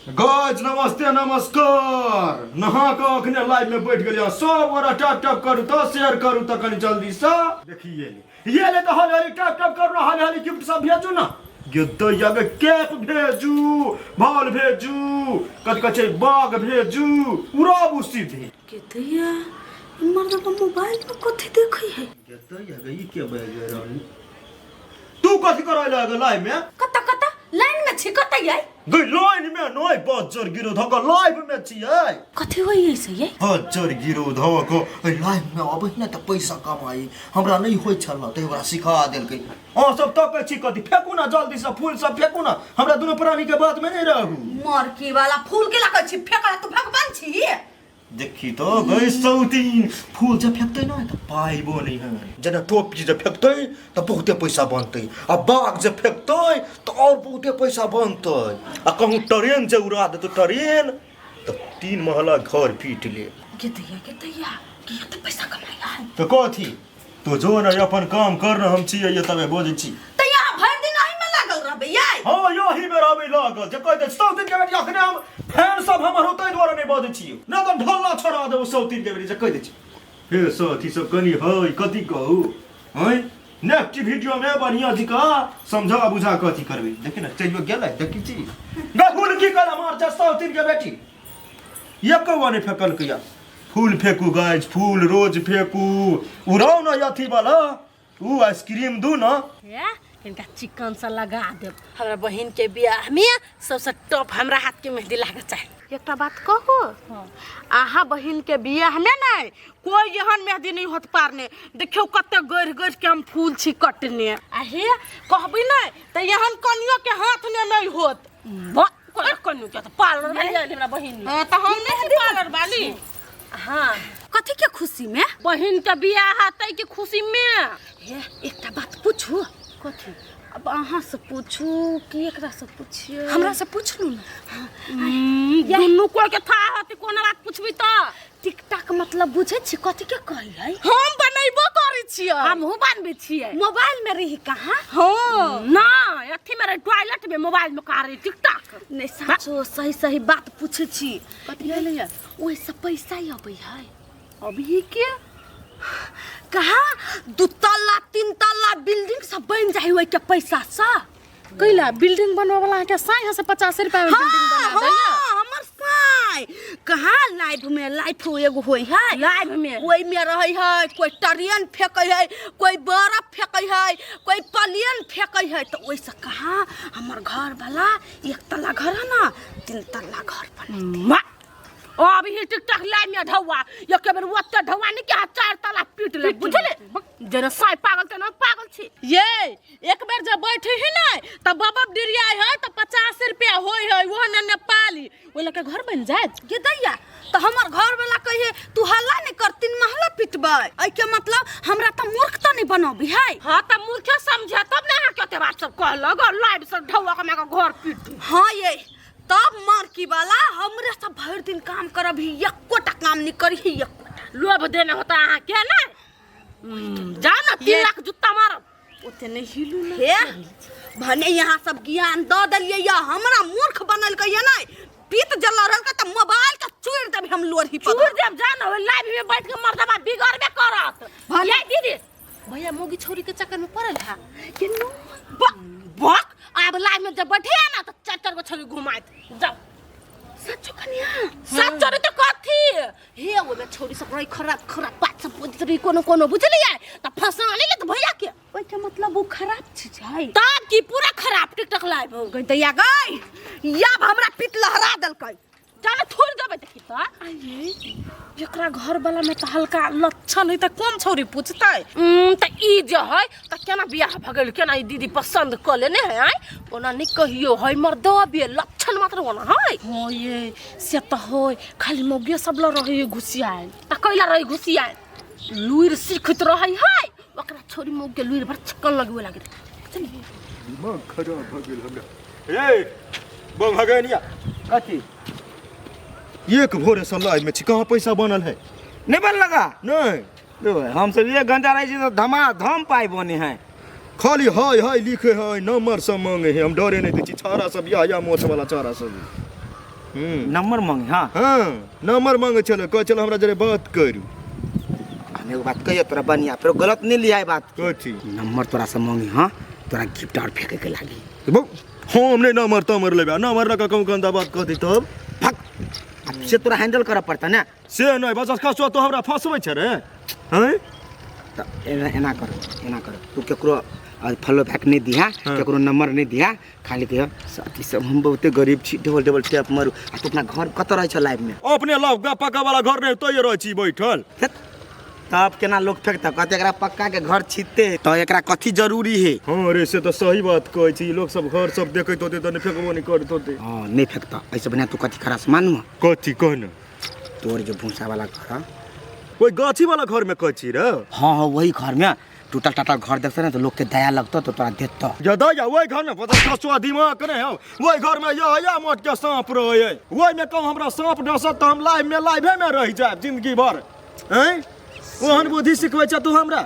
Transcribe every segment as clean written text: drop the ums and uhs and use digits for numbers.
Guys नमस्ते नमस्कार। नहा के अखने लाइव में बैठ गेलियै। सब गोरा टैप टैप करू तऽ शेयर करू तऽ कनि जल्दी से। देखिए ले ये ले तऽ हाली हाली टैप टैप करू ना, हाली हाली गिफ्ट सब भेजू ना। गेदैया के कैप भेजू, बॉल भेजू, कथी कहै छै बाघ भेजू, उड़ाबू सीधे। गेदैया ई मर्दबा मोबाइल में कथी देखै है? गेदैया के ई के बज रहल? तू कथी करय लागल लाइव में? कत कत लाइन में छी कत यै? गई लाइन में नहीं, बज्जर गिरो धक लाइव में छियै। कथी होई ऐसे यै? बज्जर गिरो धक ए लाइव में अबै ने त पैसा कमाई हमरा नहीं होई छल त ओकरा सिखा देलकै। अहाँ सब तकै छी कथी? फेकू ना जल्दी से फूल सब फेकू ना, हमरा दुनू प्राणी के बात में नहीं रहू। मरकी वाला फूल के लगै छी फेकला, तू भगवान छी? देखी तो गई सौतीन फूल जे फेंकते ना तो पाइबो नहीं है। जेना टोपी जे फेंकते तो बहुते पैसा बनते, आ बाघ जे फेंकते तो और बहुते पैसा बनते, आ कहूँ ट्रेन जे उड़ा देते ट्रेन तो 3 महला घर पीट ले। के दैया के तो पैसा कमाया है। तो कथी तो जो ना अपन काम कर रहा हम छियै ये तबे बोझै छी। त यहाँ भरि दिन एही में लागल रहबै यै? हाँ, यही में रहबै लागल। जे कहै छै सौतीन के बेटी अखने हम फैन सब हमर होतै दुआरे नहि बजै छी, नहि तऽ ढल्ला छोड़ा देबौ सौतीन के बेटी जे कहि दै छी। हे साथी सब कनि है कथी कहू हैं, नेक्स्ट वीडियो में बढ़िया जी का समझा बुझा कथी करबै। देखी ना चलियो गेलै, देखी छी गहुल की कला मार जा सौतीन के बेटी एको गो नहि फेकल किया। फूल फेंकू गाइस, फूल रोज फेंकू, उड़ाओ ना अथी वाला ऊ आइसक्रीम दू ना। हे इनका चिकन से लगा देब। हमरा बहिन के बियाह में सबसे टॉप हमरा हाथ के मेहंदी लागत चाही। एकटा बात कहू, अहाँ बहिन के बियाह में नहीं कोई एहन मेहंदी नहीं होत पारने। देखियो कते गढ़ गढ़ के हम फूल छी कटने। आ हे कहबी नहीं त एहन कनियो के हाथ में नहीं होत। कनियो के त पार्लर वाली आयल हमरा बहिन। हां त हम नहीं पार्लर वाली। हाँ कथी के खुशी में? बहिन के बियाह हतै के खुशी में। हे एकटा बात पूछू? कथी? अब अहाँ से पूछू कि एकरा से पूछिए? हमरा से पूछलू ना। दुनू कोई के था हती कोना बात पूछबी त? टिकटॉक मतलब बुझै छी कथी के कहै है? हम बनैबो करै छियै। हमहूँ बनबै छियै। मोबाइल में रही कहाँ? हाँ। ना अथी में रही टॉयलेट में, मोबाइल में कहाँ रही टिकटॉक? नहीं साचो सही सही बात पूछै छी। कथी भेलैया? ओहिसँ पैसा अबै है। अभी के? कहाँ 2 तल्ला 3 तल्ला बिल्डिंग सब बन जाए ओहिके पैसा से। कैला बिल्डिंग बनवे वाला अहाँके साई से 50 रुपया में बिल्डिंग बना दैया। हाँ, हमर साई कहाँ लाइफ में लाइफ एगो होई है। लाइफ में ओई में रहै है, कोई ट्रेन फेंकै है, कोई बर्फ फेंकै है, कोई प्लेन फेंकै है। तो ओहिसँ कहाँ हमर घर वाला 1 तल्ला घर है ना, 3 तल्ला घर बनेतै। वाह! ओ अभी ही टिकटॉक लाइव में ढौआ एक बेर ओते ढौआ नहीं के 4 तल्ला पीट ले, बुझले? जेना साई पागल तेना पागल छी। ये एक बेर जब बैठे है ना तब बबब डिरियाई है तो 50 रुपया होय है, वो ने नेपाली ओइ लके घर बन जात। ये दैया तो हमर घर वाला कहे तू हल्ला नहीं कर, 3 महला पिटबै। एहि के मतलब हमरा त मूर्ख त नहीं बनबी है। हां त मूर्ख समझे तब ने अहाँ के ओते बात सब कहलक और लाइव से ढौआ के मां के घर पीट। हां ये तब मारकी वाला हमरे सब भरि दिन काम करबी, एकोटा काम नहीं करी, एकोटा। लोभ देने होता अहाँ के ना? जा ना 3 लाख जुत्ता मारब। ओते नहीं हिलू ना। हे भने यहाँ सब ज्ञान the देलियै या हमरा मूर्ख बनल के ये नहीं, पीत जला रहल के त मोबाइल के चूर देब हम लोरही पर। चूर देब जा ना, ओइ लाइव में बैठ के मर्दबा बिगड़बे करत। भने ये दीदी भैया मोगी छोरी के चक्कर में पड़ल है के नो बक आब लाइव में जब बैठे ना त 4-4 गो छोरी घुमाइत जाओ। सच्चो कनिया? सच्चो रे त कथी हे ओमे छोरी सब रही खराब खराब बात सब बुझत रही कोनो कोनो बुझलियै त फंसा ले त भैया के। ओइ के मतलब वो खराब चीज है। तब की पूरा खराब टिकटॉक लाइव हो गई दैया गई याब हमरा पीत लहरा देलकै। जाने थोड़ देबै देखी त। आये एकरा घर वाला में त हल्का लक्षण है त कोन छौरी पूछतै? त ई जे है त केना बियाह भ गेल, केना ई दीदी पसंद क लेने है? आय ओना नहीं कहियो है मर्दबे लक्षण मात्र ओना है। हो ये से त होय खाली मौगिया सब ल रहै घुसियाल। त कैला रहै घुसियाल? लुइर सीखत रहै है ओकरा छोरी मौग के लुइर भर चिकन लगबे लागे। दिमाग खराब भ गेल हमरा। ए बम हगनिया कथी? एक भोरे से लाइव में छी, कहाँ पैसा बनल है? नहीं बन लगा? नहीं। तो हम सब 1 घंटा रहे छी तो धमाधम पाई बने है। खाली हाय हाय लिखे है, नंबर सब मांगे है, हम डरे नहीं दै छी। छाड़ा सब या या मोछ वाला छाड़ा सब। नंबर मांगे। हाँ हाँ, नंबर मांगे छलै, कहै छलै हमरा जरे बात करू। हम एगो बात कहियो तोरा बढ़िया, फेर गलत नहीं लिया बात। कथी? नंबर तोरा से मांगे। हाँ, तोरा गिफ्ट और फेंके के लागी। हम नहीं नंबर तमर लेबै, नंबर लऽ कऽ कहूँ गंदा बात कहतै तब? फक, अब से तोरा हैंडल करऽ पड़ता ना। से नहि, बस कसुआ तो हमरा फंसबै छै रे। हैं? तऽ एना एना कर, एना कर, तू केकरो फॉलो बैक नहीं दिहा। हाँ। केकरो नंबर नहीं दिहा, खाली कहियो साथी सब हम बहुते गरीब छी, डबल डबल टैप मारू। आ तू अपना घर कतऽ रहै छ लाइफ में? अपने लग पक्का वाला घर नहि तैयो रहै छी बैठल। हेत, तब केना लोग फेंकता? कहते एकरा पक्का के घर छिते तऽ एकरा कथी जरूरी है। हाँ रे, से तऽ सही बात कहै छी। लोग सब घर सब देखैत होतै तऽ नहि फेकबो नहि करैत होतै। हाँ, नहीं फेंकता। ऐसे बढ़िया तू कथी खरास मानू? कथी कहने? तोर जो भूसा वाला घर है। ओहि गाछी वाला घर में कहै छी रे? हाँ हाँ, वही घर में टूटल टाटल घर देखते ना तो लोग के दया लगतो तो तोरा देतो। जदा या ओहि घर में पता कसुआ दिमाग नहि हौ। ओहि घर में या मोट के सांप रहै, ओहि में कहूँ हमरा सांप डसत तऽ हम लाइव में लाइवे में रहि जायब जिंदगी भर। हैं, ओहन बुद्धि सिखबै छ तू हमरा?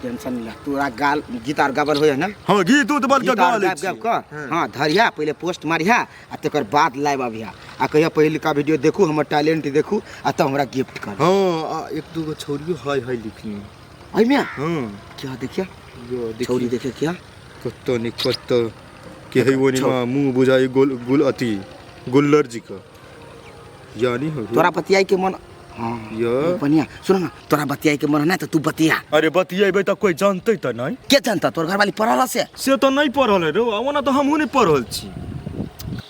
टेंशन नहीं ला, तोरा गाल गीत आर गावल होय ना? हाँ, गीत उत बल के गीत आर गा लै गाबि छी। गाबि कऽ हाँ धरिया, पहिले पोस्ट मारिहा आ तकर बाद लाइव अबिहा आ कहिया पहिलका वीडियो देखू, हमर टैलेंट देखू आ तब हमरा गिफ्ट कर। हाँ, आ एक दूगो छौरियो हाय हाय लिखनी। एहिमे? हाँ। क्या देखिया? यो देखिए। छौरी देखे क्या? कत्तो नि कत्तो के है वो निमा मुंह बुझाई गोल गुल अति गुल्लर जी का यानी हो। तोरा बतियाई के मन। हाँ। यो। बढ़िया, सुन ना, तोरा बतियाई के मन है ना तो तू बतिया। अरे बतियेबै तऽ कोई जानतै तऽ नहि। के जानता? तोर घरवाली पढ़ल से? से तऽ नहि पढ़ल है रे, ओना तऽ हमहूँ नहि पढ़ल छी।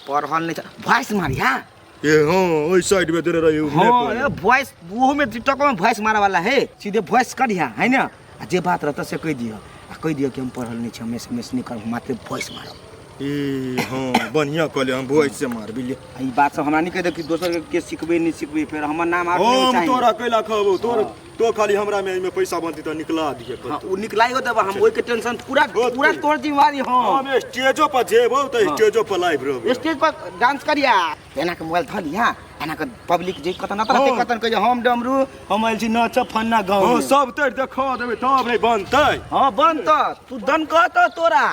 पढ़ल नहीं, वॉइस मारिया। ए हाँ, ओहि साइड में देने रही। हाँ, ए वॉइस ओहो में टिकटॉक में वॉइस मारे वाला है, सीधे वॉइस करिया है ना, आ जे बात रहता से कह दियो आ कह दियो कि हम पढ़ल नहीं छी, हम एसएमएस नहीं करब, मात्र वॉइस मारब। ए हाँ, बढ़िया कहले, हम वॉइस से मारबी ले। आ ई बात सब हमरा नहीं कह दे कि दोसर के सिखबे नहीं सिखबे, फेर हमर नाम आर नहीं हम चाही। तोरा कैला कहबो? तोर तो खाली हमरा में एहिमे पैसा बनती तऽ निकला दिहे। हाँ, कतौ उ निकलाइयो देबा हम, ओइ के टेंशन पूरा पूरा तोर जिम्मेवारी। हाँ, हम स्टेजो पर जेबौ तऽ स्टेजो पर लाइव रहबै। स्टेज पर डांस करिया, एना के मोबाइल धऽ लिहा, एना के पब्लिक जे कतन रहते हाँ। कतन कहियो हम डमरू हम आइल छी नाच फन्ना गाँव हाँ में। सब तर देखा देबै तब नहि बनतै। हाँ बनत, तू दन कहत तोरा।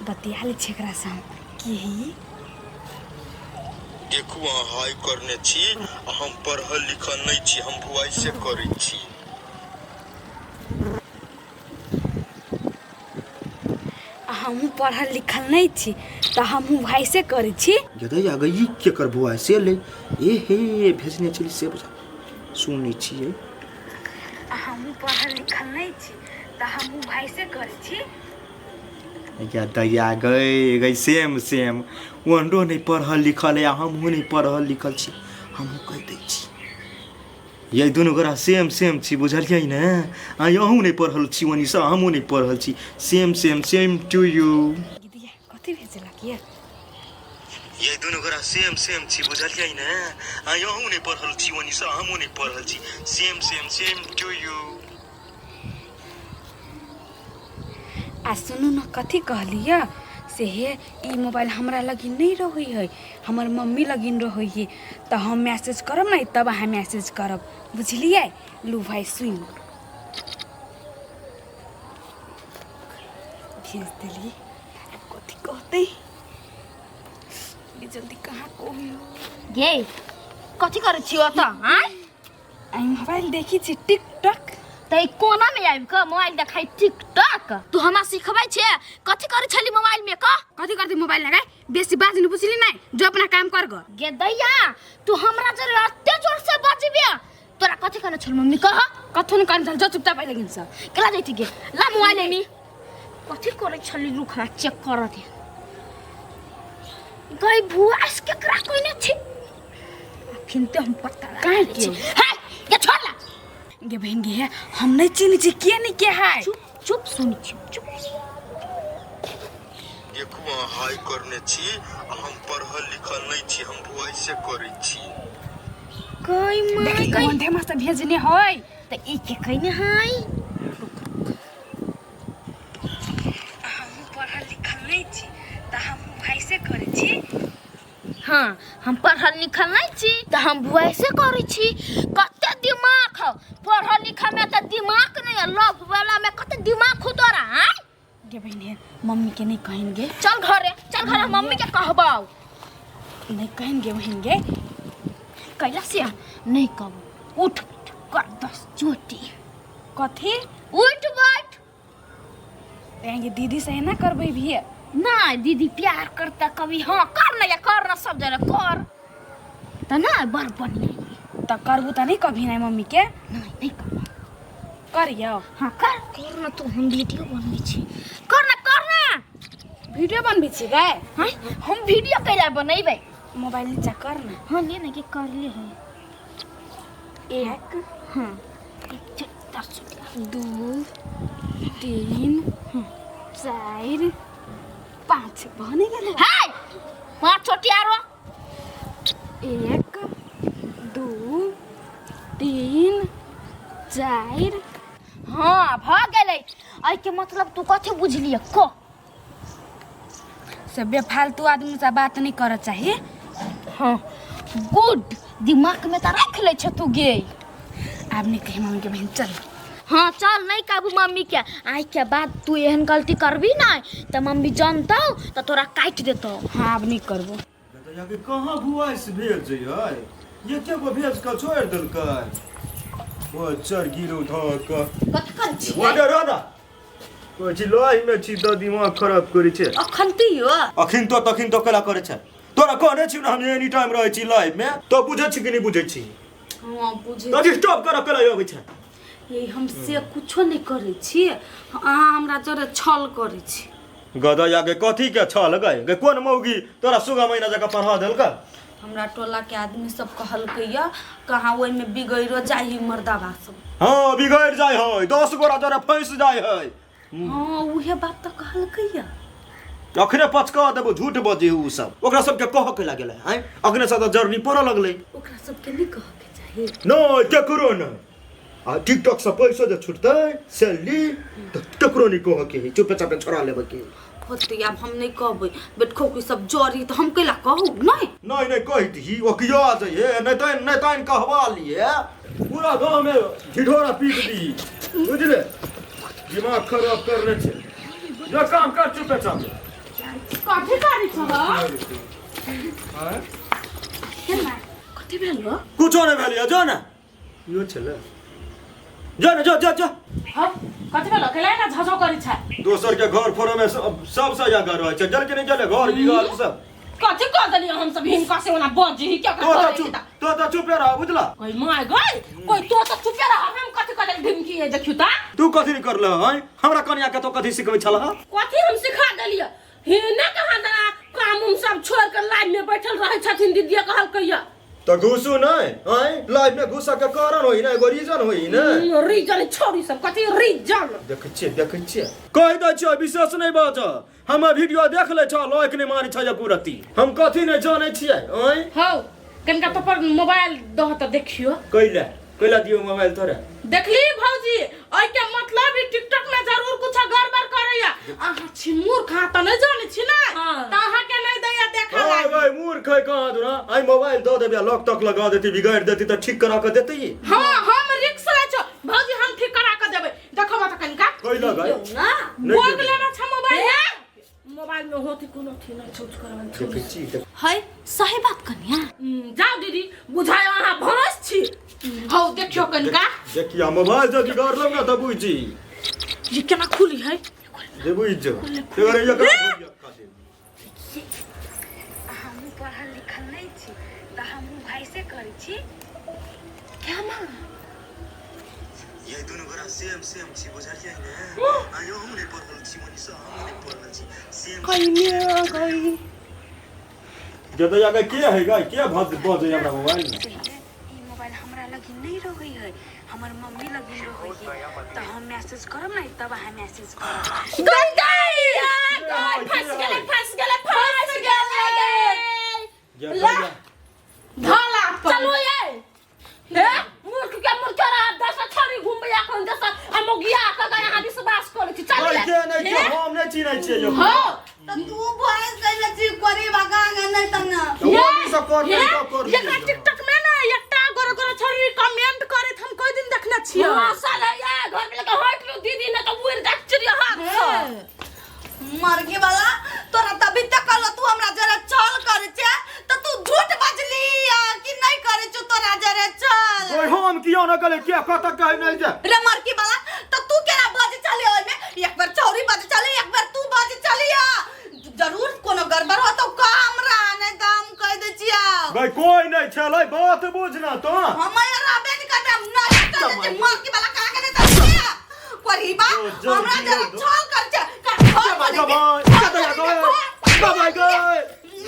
बतिया लै छी एकरा से हम की है। देखू अहाँ हाई करने छी, हम पढ़ल लिखल नहि छी, हम वॉइसे करै छी। आ हमहूँ पढ़ल लिखल नहीं छी तऽ हमहूँ वॉइसे करै छी। यदि अगर ई केकर बौआ से ले ए हे भेजने छली से बुझा सुनै छियै। आ हमहूँ पढ़ल लिखल नहीं छी तऽ हमहूँ वॉइसे करै छी। या दैया गई गई सेम सेम, ओहनो नहि पढ़ल लिखल है आ हमहूँ नहि पढ़ल लिखल छी, हमहूँ कहि दै छी। ये दुनू गोरा सेम सेम छी, बुझलियै ने? आ अहूँ नहि पढ़ल छी ओनीसँ, हमहूँ नहि पढ़ल छी, same same same to you. दीदिया कथी भेजलक ये? ये दुनू गोरा सेम सेम छी, बुझलियै ने? आ अहूँ नहि पढ़ल छी ओनीसँ, हमहूँ नहि पढ़ल छी, same same same to you. आ सुनू न, कथी कहलियै से हे, ई मोबाइल हमरा लगिन नहीं रहै है, हमर मम्मी लगिन रहै है, तऽ हम मैसेज करब ने तब अहाँ मैसेज करब, बुझलियै? लू भाई सुन, भेज देली। आब कथी कहतै? ये जल्दी कहाँ कहू? गे कथी करै छी ओतऽ आँय? आई मोबाइल देखी छी टिकटॉक। तऽ ई कोना में आबि कऽ मोबाइल देखाइ टिकटॉक? तू हमरा सिखबै छे कथी करै छली मोबाइल में कह? कथी करती मोबाइल लगाई, बेसी बाज नहीं बुझली नहीं, जो अपना काम कर ग। गे दैया, तू हमरा जरे एते जोर से बजबे, तोरा कथी कहने छल मम्मी कह? कथो नहीं करन छल, जो चुपचाप आइ लगिन सब। केला जैती गे, ला मोबाइल एनी कथी करै छली, रुक हमरा चेक कर दे। गई भुआस केकरा कहने छी अखिनते हम पता लगा काहे लै छी। के? हे गे छोड़ ला। गे बहन गे है, हम नहीं चिन्ह छी के नहीं के है। चुप चुप सुनी छी चुप। देखू अहाँ हाई करने छी, हम पढ़ल लिखल नहि छी, हम वॉइसे करै छी। गई माय देखी गई ओंधे मस्त भेजने होय। त ई के कहने है? हमहूँ पढ़ल लिखल नहीं छी तऽ हमहूँ वॉइसे करै छी। हाँ, हम पढ़ल लिखल नहीं छी तऽ हम वैसे करै छी। कते दिमाग हौ पढ़ल लिखल में तऽ दिमाग नहीं है, लव वाला में कते दिमाग हो तोरा आँय? गे बहन हे, मम्मी के नहीं कहिन गे। चल घरे, चल घरे, मम्मी के कहबौ। नहीं कहन गे बहिन गे। कैला से नहीं कहबो, उठ बैठ कर 10 चोटी। कथी? उठ बैठ। ये दीदी से ना करबै भी? ना दीदी प्यार करता कभी, हाँ कर ना या कर ना, सब जगह कर त ना बड़ बढ़िया। त करबू त नहीं कभी नहीं मम्मी के? नहीं नहीं करबो। करियो। हाँ कर कर ना, तू हम वीडियो बनबै छी। कर ना कर ना, वीडियो बनबै छी गे? हाँ हम वीडियो कैला बनैबै। मोबाइल नीचा कर ना। हाँ ले ना के कर ले है। 1 हाँ 1 10 2 3 4 5 बने गेलै। हाय 5 छोटी आरो। 1 2 3 4। हाँ भ गेलै। एहि के मतलब तू कथी बुझलियै को? से बेफालतू आदमी से बात नहीं कर चाहिए। हाँ गुड, दिमाग में त रख ले छ तू गे। आब नहीं कही मम्मी के बहन, चल। हाँ चल, नहीं काबू मम्मी के। आई के बाद तू एहन गलती करबी ना त मम्मी जानतौ त तोरा काटि देतौ। हाँ आब नहीं करबो। के कहाँ भुआइस भेज है? ये के गो भेज के छोड़ देलकै। ओ चर गिरो धक कथी करै छी? वाडे राना कोइ छी लोही में छी त दिमाग खराब करै छै। अखन तियो अखिन तो तखिन तो केला करै छै। तोरा कहने छी ना हम एनी टाइम रहै छी लाइव में, तो बुझै छी कि नहीं बुझै छी? हाँ बुझै। तो डिस्टर्ब कर केला अबै छै। ये हम से कुछो नहीं करै छी, अहाँ हमरा जरे छल करै छी। गदा आगे कथी के छल गए गे? कोन मौगी तोरा सुगा महीना जगह पढ़ा देलकै? हमरा टोला के आदमी सब कहलकै या कहाँ ओहिमे बिगड़ो जाइ है मर्दाबा सब। हाँ बिगड़ जाइ है, 10 गोरा जरे फंस जाइ है। हाँ उहे बात तो कहलकै या। अखने पचका देबो, झूठ बजे उ सब। ओकरा सबके कह के लागल है, अखने से त जर्नी पड़ऽ लगलै। ओकरा सबके नहीं कह के चाही। न केकरो न। आ टिकटॉक से पैसा जे छुटतै सैलरी त केकरो नहीं कह के, चुपे चापे छोड़ा लेबे के होते। आब हम नहीं कहबै बेटखो की सब जरी त हम कैला कहू? नहीं नहीं नहीं कहि दही, ओकिया जइहे नहीं त नहीं त कहवा लिए पूरा गांव में ढिढोरा पीट दी, बुझले? दिमाग खराब करने छै। जो काम कर चुपे चापे। कथी करै छह? कथी भेल? कुछो नहीं भेल, जो ना यो छले, जो ना जो जो जो। हम कथी भेल? कैला ना झझो करै छै? दोसर के घर फोड़े में सब से आगा रहै छै। जल के नहीं जले घर बिगाड़ सब। कथी कह देलियै हम सब हिनका से ओना बजी क्या? तो तो चुप, तो तो चुपे रह, बुझला? कोई my गई कोई तो तो चुपे रह। हम कथी कह देली ढिमकी है देखियो ता। तू कथी नहीं करल है? हमरा कनिया के तो कथी सिखबै छल? कथी हम सिखा देलियै? हिने कहाँ दना काम उम सब छोड़ कर लाइन में बैठल रहै छथिन। दीदी कहलकै तो घुसू नहीं हैं? लाइफ में घुसा के कारण होई ना, एगो रीजन होई ना। रीजन छोड़ी सब, कथी रीजन? देखै छियै देखै छियै, कहि दै छियै विशेष नहीं बाज। हमर वीडियो देख ले छ, लाइक नहीं मारै छ एको रत्ती। हम कथी नहीं जानै छियै हैं? हौ कनिका तो पर मोबाइल दह त देखियो। कैला कैला दियो मोबाइल तोरा? देखली भौजी, ओइ के मतलब ई टिकटॉक में जरूर कुछ गड़बड़ करैया। अहाँ छी मूर्ख, अहाँ त नहीं जानै छी ना, त अहाँ के नहीं दैया देखा ओए लागी। ओए मूर्ख है कहाँ दुना? आई मोबाइल दऽ देबै, लॉक तक लगा देती, बिगाड़ देती त ठीक करा के देती। हाँ हम रिक्स लै छो भौजी, हम ठीक करा के देबै। देखो त कनिका। कैला गए? ना नहीं बोल देबै। लेना छ मोबाइल है, मोबाइल में होती कोनो थी नहीं छौच करवन छौ। देखै छी देख- है सही बात कनिया। जाओ दीदी, बुझायो अहाँ भैंस छी। हौ देखियो कनिका। देखिया मोबाइल जब बिगाड़लौ ना तब बुझी। ये केना खुली है? जे बुझ जो अरे ये हमहूँ पढ़ल लिखल नहीं छी तऽ हमहूँ भाइसे करै छी। ये दुनू गोरा सेम सेम छी, बुझलियै ने? आयो हम नहि पढ़ल छी मनीषा, हम नहि पढ़ल छी, सेम। जतऽ जाके के है गाय के भज बजै हमरा मोबाइल में? ई मोबाइल हमरा लगी नहीं रहै है, हमर मम्मी लगी रहै है, तऽ हम मैसेज करब ने तब अहाँ मैसेज करब। गई गई गई, फंस गेलै फंस गेलै फंस गेलै। ला धला चलू ये हे मूर्ख के मूर्ख रहा 10 छोरी घुमबै अखन 10 आ मोगिया के गए अहाँ विश्वास करै छी। चलू ओइ के नहि के, हम नहि चिन्है छियै यौ। हो त तू भैंस कैले छी कोरी बगांग नहीं त ना। ओ सब कर ये ले कर। एकरा टिकटॉक में ना एकटा गोरे गोरे छोरी कमेंट करैत हम कोई दिन देखने छियै। हां साला ये घर में लगा हट लो दीदी ने तो उड़ जात चिड़िया हाथ से। मरगे वाला तोरा तभी तक कहलो तू हमरा जरा छल करे छे त तू न गेलै के कत कहै नहि जे रे मरकी वाला त तू केना बाजे चले ओइमे एक बार चौरी बाजे चले एक बार तू बाजे चलिया जरूर कोनो गड़बड़ होतो का हमरा नहीं त हम कह दै छिया गई कोई नहीं छलै बात बुझ ना तो हम यार आबे नहीं करबे हम नहीं कर दै छी मरकी वाला का के नहीं त कोरीबा जो, जो, हमरा जो, जरा जो। छल कर छे गबाई गबाई गबाई गई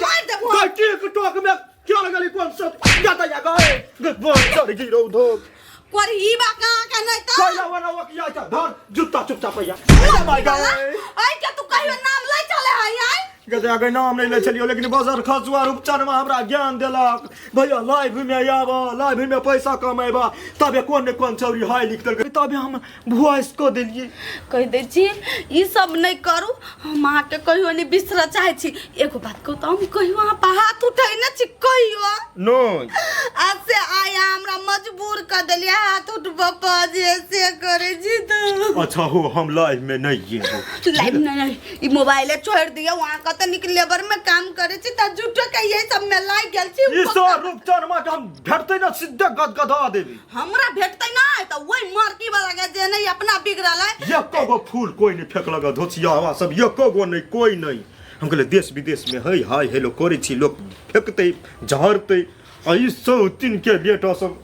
मार देबो गई टिकटॉक में क्या लगली कौन सब जाता जा गए गई चढ़ गिरो धोक कोरीबा का के नहीं त कोइला वाला वकिया छ धर जुत्ता चुपचाप भैया गबाई गए ऐ के तू कहियो नाम लै चले हई आई गजा के नाम नहीं ले छलियो लेकिन बजर खसुआ रूपचन में हमरा ज्ञान देलक भैया लाइव में आब लाइव में पैसा कमेबा तबे कोन ने कोन छौरी हाय लिख देलकै तबे हम वॉइस कऽ देलियै कहि दै छी ई सब नहि करू हम अहाँके कहियो नहि बिसरऽ चाहै छी एगो बात कहू तऽ हम कहियो अहाँ पर हाथ उठेने छी कहियो नो आ से आइ अहाँ हमरा मजबूर कऽ देलियै हाथ उठबऽ पर जे से करै छी तऽ अच्छा हो हम लाइव में नहीं ये लाइव नहीं ई मोबाइले छोड़ि दियौ अहाँ कते नीक लेबर में काम करै छी तऽ झूठो के यही सब में लागि गेल छी ई सर रूपचन में हम भेटतै ना सीधे गदगदा देबी हमरा भेटतै नहि तऽ ओहि मरकी वाला के जे नहि अपना बिगड़ल है एको गो फूल कोई नहीं फेंकलक धोसिया हवा सब एको गो नहीं कोई नहीं हम कहले देश विदेश में है हाय हेलो करै छी लोग फेंकतै झाड़तै आ ई सब तीन के बेटा सब